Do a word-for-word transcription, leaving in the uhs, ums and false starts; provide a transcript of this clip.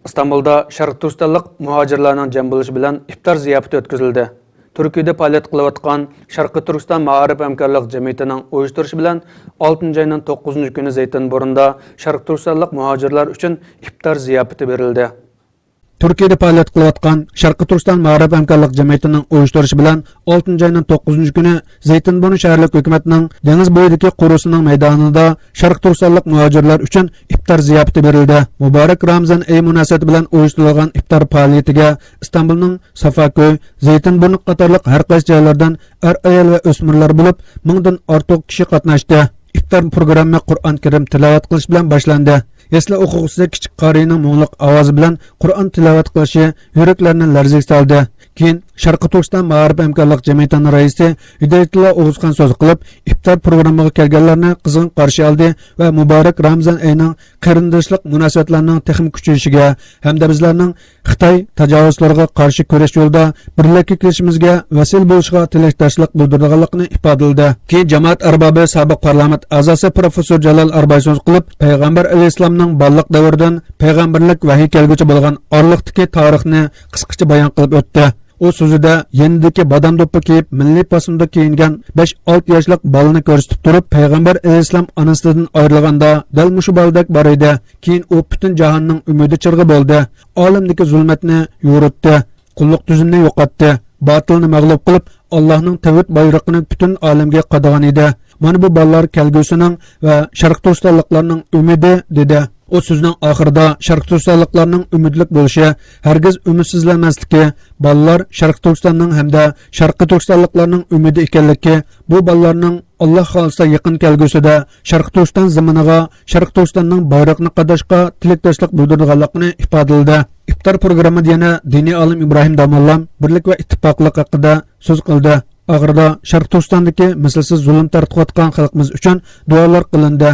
ئىستانبۇلدا شەرقىي تۈركىستانلىق مۇھاجىرلارنىڭ جەم بولۇشى بىلەن ئىپتار زىياپىتى ئۆتكۈزۈلدى. تۈركىيەدە پائالىيەت قىلىۋاتقان شەرقىي تۈركىستان مائارىپ ھەمكارلىق جەمئىيىتىنىڭ ئۇيۇشتۇرۇشى بىلەن ئالتىنچى ئاينىڭ توققۇزىنچى كۈنى زەيتىنبۇرندا شەرقىي تۈركىستانلىق مۇھاجىرلار ئۈچۈن ئىپتار زىياپىتى بېرىلدى. تۈركىيەدە پائالىيەت قىلىۋاتقان شەرقىي تۈركىستان مائارىپ ھەمكارلىق جەمئىيىتىنىڭ ئۇيۇشتۇرۇشى بىلەن ئالتىنچى ئاينىڭ توققۇزىنچى كۈنى زەيتىنبۇرن شەھەرلىك ھۆكۈمەتنىڭ دېڭىز بويىدىكى قورۇسىنىڭ مەيدانىدا شەرقىي تۈركىستانلىق مۇھاجىرلار ئۈچۈن ئىپتار زىياپىتى بېرىلدى. مۇبارەك رامىزان ئېيى مۇناسىۋىتى بىلەن ئۇيۇشتۇرۇلغان ئىپتار پائالىيىتىگە ئىستانبۇلنىڭ سافاكۆي، زەيتىنبۇرن قاتارلىق ھەر قايسى جايلاردىن ئەر-ئايال ۋە ئۆسمۈرلەر بولۇپ، مىڭدىن ئارتۇق كىشى قاتناشتى. ئىپتار پروگرامما قۇرئان كەرىم تىلاۋەت قىلىش بىلەن باشلاندى. يەسلى ئوقۇغۇچىسى كىچىك قارىينىڭ مۇڭلۇق ئاۋازى بىلەن قۇرئان تىلاۋەت قىلىشى يۈرەكلەرنى لەرزىگە سالدى. كېيىن شەرقىي تۈركىستان مائارىپ ھەمكارلىق جەمئىيىتىنىڭ رەئىسى ھىدايەتۇللا ئوغۇزخان سۆز قىلىپ، ئىپتار پروگراممىغا كەلگەنلەرنى قىزغىن قارشى ئالدى ۋە مۇبارەك رامىزان ئېيىنىڭ قېرىنداشلىق مۇناسىۋەتلەرنىڭ تېخىمۇ كۈچىيىشىگە ھەمدە بىزلەرنىڭ خىتاي تاجاۋۇزچىلىرىغا قارشى كۈرەش يولىدا بىرلىككە كېلىشىمىزگە ۋەسىلە بولۇشىغا تىلەكداشلىق بىلدۈرىدىغانلىقىنى ئىپادىلىدى. كېيىن جامائەت ئەربابى، سابىق پارلامېنت ئەزاسى پروفېسسور جالال ئارباي سۆز قىلىپ، پەيغەمبەر ئەلەيھىسسالامنىڭ بالىلىق دەۋرىدىن پەيغەمبەرلىك ۋەھىي كەلگۈچە بولغان ئارىلىقتىكى تارىخنى قىسقىچە بايان قىلىپ ئۆتتى. ئۇ سۆزىدە يېنىدىكى بادام دوپپا كىيىپ، مىللىي پاسوندا كىيىنگەن بەش-ئالتە ياشلىق بالىنى كۆرسىتىپ تۇرۇپ، پەيغەمبەر ئەلەيھىسسالام ئانىسىدىن ئايرىلغاندا دەل مۇشۇ بالىدەك بار ئىدى. كېيىن ئۇ پۈتۈن جاھاننىڭ ئۈمىدى چىرىغى بولدى. ئالەمدىكى زۇلمەتنى يورۇتتى. قۇللۇق تۈزۈمنى يوقاتتى. باتىلنى مەغلۇپ قىلىپ، ئاللاھنىڭ تەۋھىد بايرىقىنى پۈتۈن ئالەمگە قادىغان ئىدى. مانا بۇ بالىلار كەلگۈسىنىڭ ۋە شەرقىي تۈركىستانلىقلارنىڭ ئۈمىدى، دېدى. ئۇ سۆزىنىڭ ئاخىرىدا شەرقىي تۈركىستانلىقلارنىڭ ئۈمىدلىك بولۇشى، ھەرگىز ئۈمىدسىزلەنمەسلىكى، بالىلار شەرقىي تۈركىستاننىڭ ھەمدە شەرقىي تۈركىستانلىقلارنىڭ ئۈمىدى ئىكەنلىكى، بۇ بالىلارنىڭ ئاللا خالىسا يېقىن كەلگۈسىدە شەرقىي تۈركىستان زېمىنىغا شەرقىي تۈركىستاننىڭ بايرىقىنى قاداشقا تىلەكداشلىق بىلدۈرىدىغانلىقىنى ئىپادىلىدى. ئىپتار پروگراممىدا يەنە دىنىي ئالىم ئىبراھىم داموللام بىرلىك ۋە ئىتتىپاقلىق ھەققىدە سۆز قىلدى. ئاخىرىدا شەرقىي تۈركىستاندىكى مىسلىسىز زۇلۇم تارتىۋاتقان خەلقىمىز ئۈچۈن دۇئالار قىلىندى.